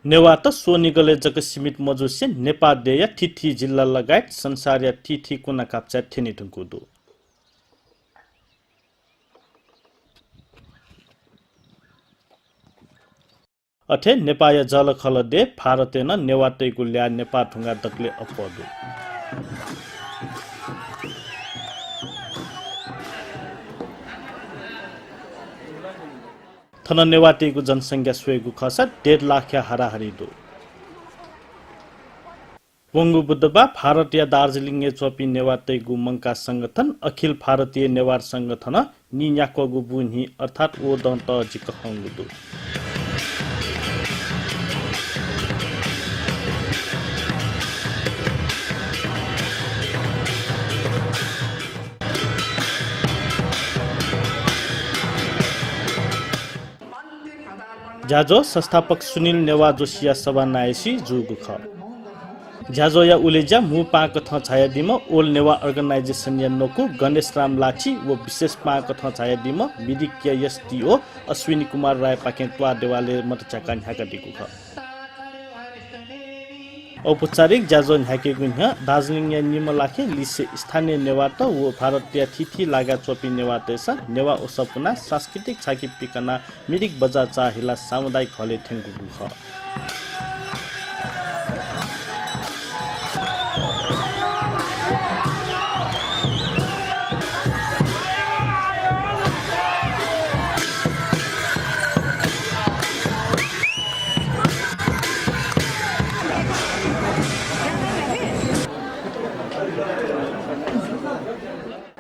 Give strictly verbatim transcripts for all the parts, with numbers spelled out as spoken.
नेवाःत स्वनिगलय् जक सीमित मजुसे नेपाः देय्‌या थीथी जिल्ला लगायत संसारया थीथी कुना काप्चाय् थ्यने धुंकूगु दु। अथे नेपाःया जःलाखःला देय् भारतय् नं नेवाःतय्‌गु ल्याः नेपाः धुंकाः दकलय् अप्वः दु। थन नेवाःतय्‌गु जनसंख्या स्वयेगु खःसा डेढ लाखया हाराहारी दु। वंगु बुधबाः भारतया दार्जिलिङय् च्वंपिं नेवाःतय्‌गु मंकाः संगठन अखिल भारतीय नेवार संगठनं नीन्याक्वःगु बू न्हि अर्थात् वोदँ तःजिक हंगु दु। ज्याझ्वः संस्थापक सुनिल नेवाः जोशीया सभानायःसि जूगु खः। ज्याझ्वःया उलेज्या मू पाहां कथं झायादीम्ह All Newa Organization-या नकु गणेशराम लाछि व विशेष पाहां कथं झायादीम्ह मिरिकया S D O अश्विनी कुमार रायपाखें त्वाःदेवालय् मत च्याकाः न्ह्याकादीगु खः। औपचारिक ज्याझ्वः न्ह्याकेगु न्ह्यः दार्जिलिङया निम्ह लाखे लिसे स्थानीय नेवाःत व भारतया थीथी लागाय् च्वंपिं नेवाःतय्‌सं नेवाः ओसः पुनाः सांस्कृतिक छाखी पिकनाः मिरिक बजार चाःहिलाः सामुदायिक हलय् थ्यंकूगु खः।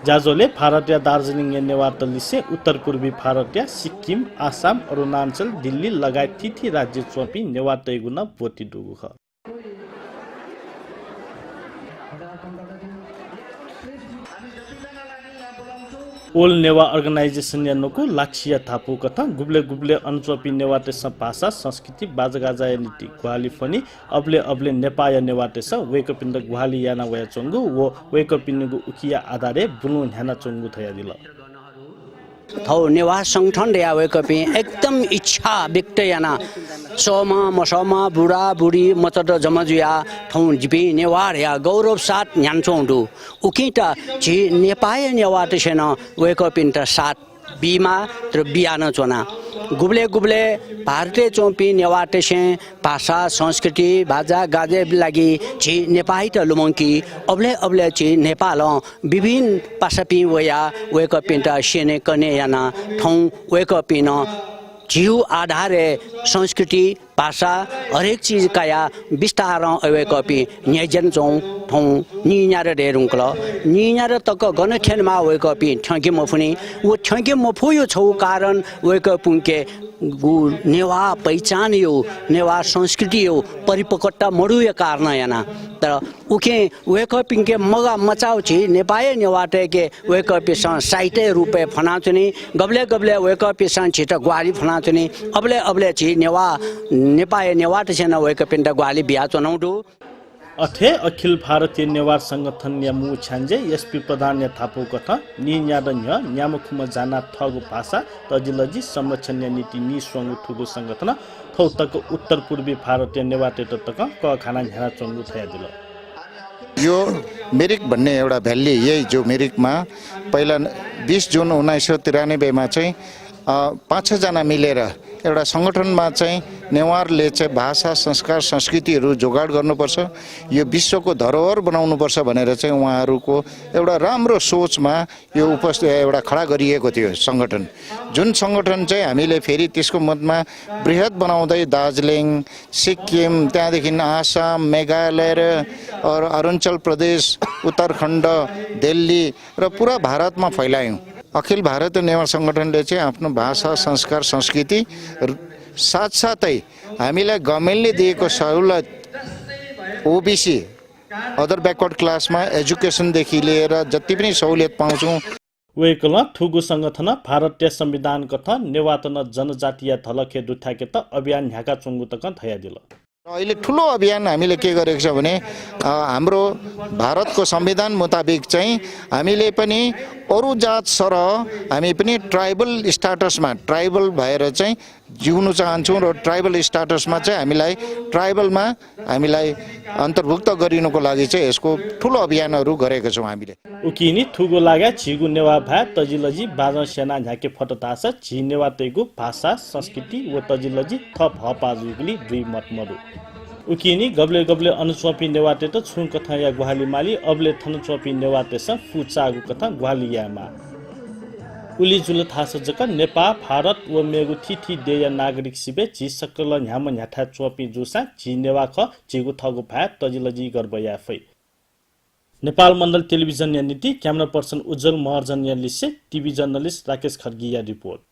ज्याझ्वलय् भारतया दार्जिलिङया नेवाःत लिसे उत्तर पूर्वी भारतया सिक्किम, आसाम, अरुणाञ्चल, दिल्ली लगायत थीथी राज्यय् च्वंपिं नेवाःतय्‌गु नं ब्वति दुगु खः। All Newa Organization-या नकु लाछिया धापू कथं गुबलय् गुबलय् अन च्वंपिं नेवाःतय्‌सं भाषा, संस्कृति, बाजागाजाया निंतिं ग्वाहालि फ्वनी। अबलय् अबलय् नेपाःया नेवाःतय्‌सं वय्‌कःपिन्त ग्वाहालि यानावयाच्वंगु व वय्‌कःपिनिगु उकिया आधारय् बुलुं न्ह्यानाच्वंगु धयादिल। थौं नेवाः संगठन धयाः वय्‌कःपिं एकदम इच्छा व्यक्त यानाः सःम्ह मसःम्ह बुराबुरी मचात जमा जुयाः थौं जिपिं नेवाः धयाः गौरव साथ न्ह्यानाच्वंगु दु। उकिं त झी नेपाःया नेवाःतय्‌सं नं वय्‌कःपिन्त साथ बीमाः, तर बिया नं च्वना। गुबलय् गुबलय् भारतय् च्वंपिं नेवाःतय्‌सं भाषा, संस्कृति, बाजागाजाया लागि झी नेपाःयात लुमंकी। अबलय् अबलय् झी नेपालं विभिन्न पासापिं वयाः वय्‌कःपिन्त स्यनेकने यानाः थौं वय्‌कःपिं नं झीगु आधारय् संस्कृति, भाषा, हरेक चिज कयाः बिस्तारं वय्‌कःपिं न्ह्यज्यानाच्वंगु थौं नीन्यादँ दये धुंकल। नीन्यादँ तक गन थ्यनेमाः वय्‌कःपिं थ्यंके मफुनि। व थ्यंके मफुया छगू कारण वय्‌कःपिंके गु नेवाः पहिचानया, नेवाः संस्कृतिया परिपक्वता मदुया कारणं यानाः। तर उकिं वय्‌कःपिंके मगाः मचाःगु झी नेपाःया नेवाःतय्‌के वय्‌कःपिंसं साहित्यया रूपय् फ्वनाच्वनी। गबलय् गबलय् वय्‌कःपिंसं झीत ग्वाहालि फ्वनाच्वनी। अबलय् अबलय् झी नेवाः, नेपाःया नेवाःतय्‌सं नं वय्‌कःपिन्त ग्वाहालि बियाच्वनागु दु। अथे अखिल भारतीय नेवार संगठनया मू छ्याञ्जे एसपी प्रधानया धापू कथं नीन्यादँ न्ह्यः न्याम्ह खुम्ह जानाः थःगु भाषा, तजिलजि संरक्षणया निंतिं नीस्वंगु थुगु संगठनं थौं तक उत्तर पूर्वी भारतया नेवाःतय्‌त तकं कःघानाः न्ह्यानाच्वंगु धयादिल। यो मिरिक भन्ने एउटा भ्याली, यही जो मिरिकमा पहिला बिस जुन उन्नाइस सय त्रियानब्बेमा चाहिँ, अ, पाँच छ जना मिलेर एउटा सङ्गठनमा चाहिँ नेवारले चाहिँ भाषा, संस्कार, संस्कृतिहरू जोगाड गर्नुपर्छ, यो विश्वको धरोहर बनाउनुपर्छ भनेर चाहिँ उहाँहरूको एउटा राम्रो सोचमा यो उपस्थ-, एउटा खडा गरिएको थियो सङ्गठन। जुन सङ्गठन चाहिँ हामीले फेरि त्यसको मदमा बृहत बनाउँदै दार्जिलिङ, सिक्किम, त्यहाँदेखि आसाम, मेघालय र अर-, अरुणाचल प्रदेश, उत्तराखण्ड, दिल्ली र पुरा भारतमा फैलायौँ। अखिल भारतीय नेवार सङ्गठनले चाहिँ आफ्नो भाषा, संस्कार, संस्कृति र साथसाथै हामीलाई गभर्मेन्टले दिएको सहुलियत, ओबिसी, अदर ब्याकवर्ड क्लासमा एजुकेसनदेखि लिएर जति पनि सहुलियत पाउँछौँ। वय्‌कलं थुगु सङ्गठनं भारतया संविधान कथं नेवाःत नं जनजातिया धलखय् दुथ्याकेत अभियान न्ह्याकाच्वंगु तकं धयादिल। अहिले ठुलो अभियान हामीले के गरेको छ भने, अ, हाम्रो भारतको संविधान मुताबिक चाहिँ हामीले पनि अरू जात सरह हामी पनि ट्राइबल स्टाटसमा, ट्राइबल भएर चाहिँ जिउनु चाहन्छौँ र ट्राइबल स्टाटसमा चाहिँ हामीलाई ट्राइबलमा हामीलाई अन्तर्भुक्त गरिनुको लागि चाहिँ यसको ठुलो अभियानहरू गरेका छौँ हामीले। उकिं नि थुगु लागाय् झीगु नेवाः भाय् तजिलजि बाजं स्यनाः न्ह्याके फत धाःसा झी नेवाःतय्गु भाषा, संस्कृति व तजिलजि थप हःपाः जुइगुली दुई मत मदु। उकिं नि गबलय् गबलय् अन च्वंपिं नेवाःतय्त छुं कथंया ग्वाहालि माली, अबलय् थन च्वंपिं नेवाःतय्सं पुचाःगु कथं ग्वाहालि यायेमाः। उलि जुल धाःसा जक नेपाः, भारत व मेगु थीथी देय्या नागरिक सिबय् झी सकल न्ह्याम्ह न्ह्याथाय् च्वंपिं जूसां झी नेवाः खः, झीगु थःगु भाय् तजिलजि गर्व याये फइ। नेपाल मण्डल टेलिभिजनया निंतिं camera person उज्ज्वल महर्जनया लिसे TV journalist राकेश खड्गीया report।